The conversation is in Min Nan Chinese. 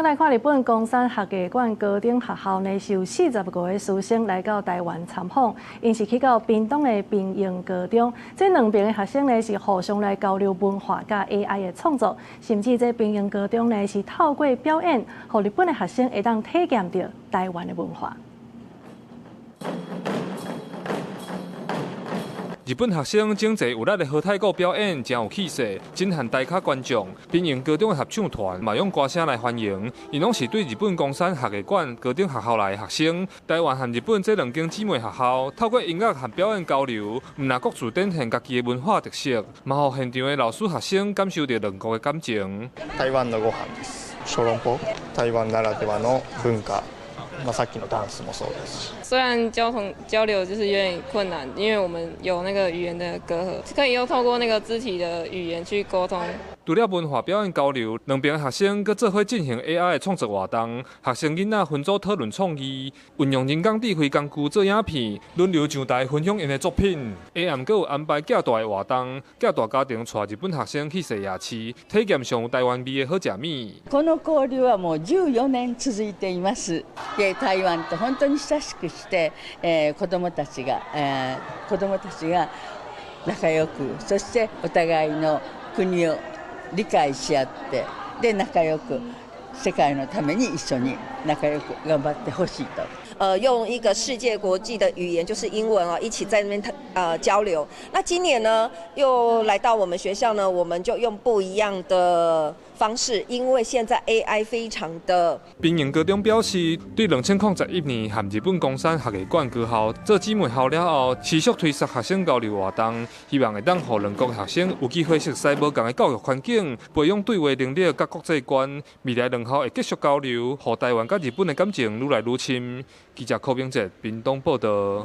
來看日本岡山學藝館高等學校呢，是有45個師生來到台灣參訪，𪜶是去到屏東的平榮高中。這兩邊的學生呢，是互相來交流文化佮 AI 的創作，甚至這平榮高中呢，是透過表演，予日本的學生會當體驗著台灣的文化。日本學生整齊有力的和太鼓表演，誠有氣勢，震撼台跤觀眾。平榮高中的合唱團嘛用歌聲來歡迎，𪜶攏是對日本岡山學藝館高等學校來的學生。台灣和日本這兩間姊妹學校，透過音樂和表演交流，毋但各自展現家己的文化特色，嘛予現場的老師學生感受著兩國的感情。台灣のご飯です。小籠包，台灣ならではの文化。まあさっきのダンスもそうですし。雖然交通交流就是有點困難，因為我們有那個語言的隔閡，可以又透過那個肢體的語言去溝通。除了文化表演交流，兩邊學生閣做伙進行 AI 的創作活動。學生囡仔分組討論創意，運用人工智慧工具做影片，輪流上台分享𪜶的作品。下暗閣有安排寄大的活動，寄大家庭帶日本學生去踅夜市，體驗上有台灣味的好食物。この交流はもう14年続いています。で、台灣と本当に親しくして、子どもたちが仲良く、そしてお互いの國を理解し合って、で仲良く世界のために一緒に仲良く頑張ってほしいと。用一個世界國際的語言，就是英文啊，一起在那邊交流。那今年呢，又來到我們學校呢，我們就用不一樣的方式，因為現在 AI 非常的。平榮高中表示，對2011年和日本岡山學藝館高校做姊妹校了後，持續推動學生交流活動，希望會當予兩國學生有機會熟悉無仝的教育環境，培養對話能力佮國際觀。未來兩校會繼續交流，予台灣佮日本的感情愈來愈深。記者柯明哲屏東報導。